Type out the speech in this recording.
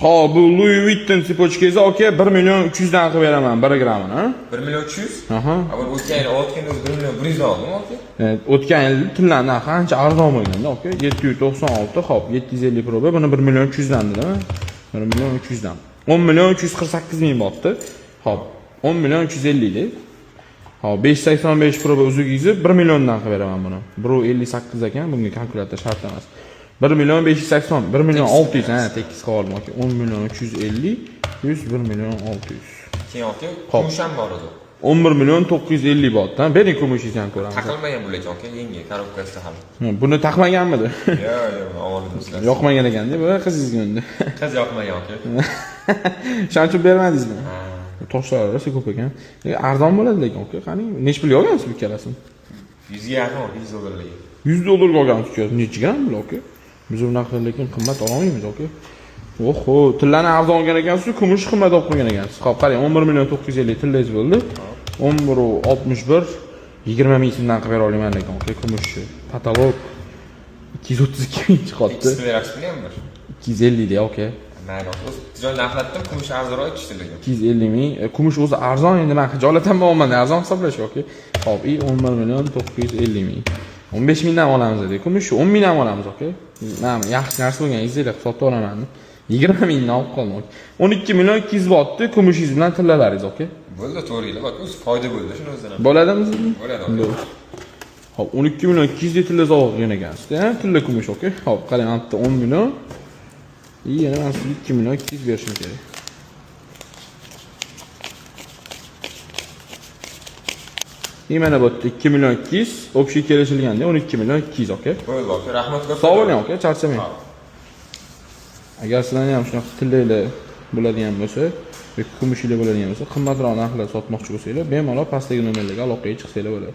Xo'p, bu Louis Vuitton цепочка ngizni, aka, 1 million 300 dan qilib beraman 1 grammini. 1 million 300? Aha. A buni o'tgan yil olgan o'zi 1 million 100 dan oldim, aka. Evet, o'tgan yil tillani narxi ancha arzon bo'lganda, aka, 796, xo'p, 750 proba, buni 1 million 300 dan dedimi? 1 million 300 dan. 10 million 348 ming botdi. Xo'p, 10 million 350 lik. Xo'p, 585 proba uzugingizni 1 milliondan qilib beraman buni. 1.58 ekan, bunga kalkulyator shart emas. 1 million 580, 1 million 600, ha, tekis qilib oldim, aka. 10 million 350, 100, 1 million 600. Keyin, aka, kumush ham bor edi. 11 million 950 botdan. Bering, kumushingizni ham ko'ramiz. Taqilmagan bu lekin, aka, yangi коробка sida ham. Ha, buni taqmaganmidi? Yo'q, yo'q, oldim sizlar. Yoqmagan ekanda bu qizingizga unda. Qiz yoqmagan, aka. Shuning uchun bermadingizmi? Toshlar rosa ko'p ekan. Lekin arzon bo'ladi lekin, aka, qani, nechi pulga olgansiz bu ikkalasini? 100 ga yaqin, aka, 100 dollarlik. 100 dollarga olgansiz ikkalasini. Nechi gramm bu, aka? Biz bunaqa lekin qimmat ololmaymiz, aka. Oho, tillani arzon olgan ekansiz, kumush qimmat olib qo'ygan ekansiz. Xo'p, qarang, 11 million 950 tillangiz bo'ldi. 11.61, 20 ming so'mdan qilib bera olaman lekin, aka, kumushni. Потолок 232 ming chiqyapti. Ikkisini berasizmi ham bir? 250 de, aka. Mayli, aka. O'zi joy narxlatdim, kumush arzonroq tushdi lekin. 250 ming. Kumush o'zi arzon, endi man xijolat ham bo'lman, arzon hisoblash, aka. Xo'p, и 11 million 950 ming. 15 mingdan olamiz dedik. Kumush 10 mingdan olamiz, aka. Mana yaxshi narsa bo'lgan, izinglar hisobda olaman. 20 mingdan olib qoldim, aka. 12 million 200 botdi kumushingiz bilan tillalaringiz, aka. Bo'ldi, to'g'ri aka, o'zi foyda bo'ldi shuni o'zidan ham. Bo'ladimi sizga? Bo'ladi, aka. Xo'p, 12 million 200 da tilla sovg'a qilgan ekansiz, ha? Tilla kumush, aka. Xo'p, qarang, mana bitta 10 million. И yana man sizga 2 million 200 berishim kerak. И mana bu yerda 2 million 200, общий kelishilganda 12 million 200, aka. Bo'ldi, aka, rahmat ko'p. Sog' bo'ling, aka, charchamang. Agar sizlarni ham shunaqa tillanglar bo'ladigan bo'lsa yoki kumushinglar bo'ladigan bo'lsa, qimmatroq narxlarda sotmoqchi bo'lsanglar, bemalol pastdagi nomerlarga aloqaga chiqsanglar bo'ladi.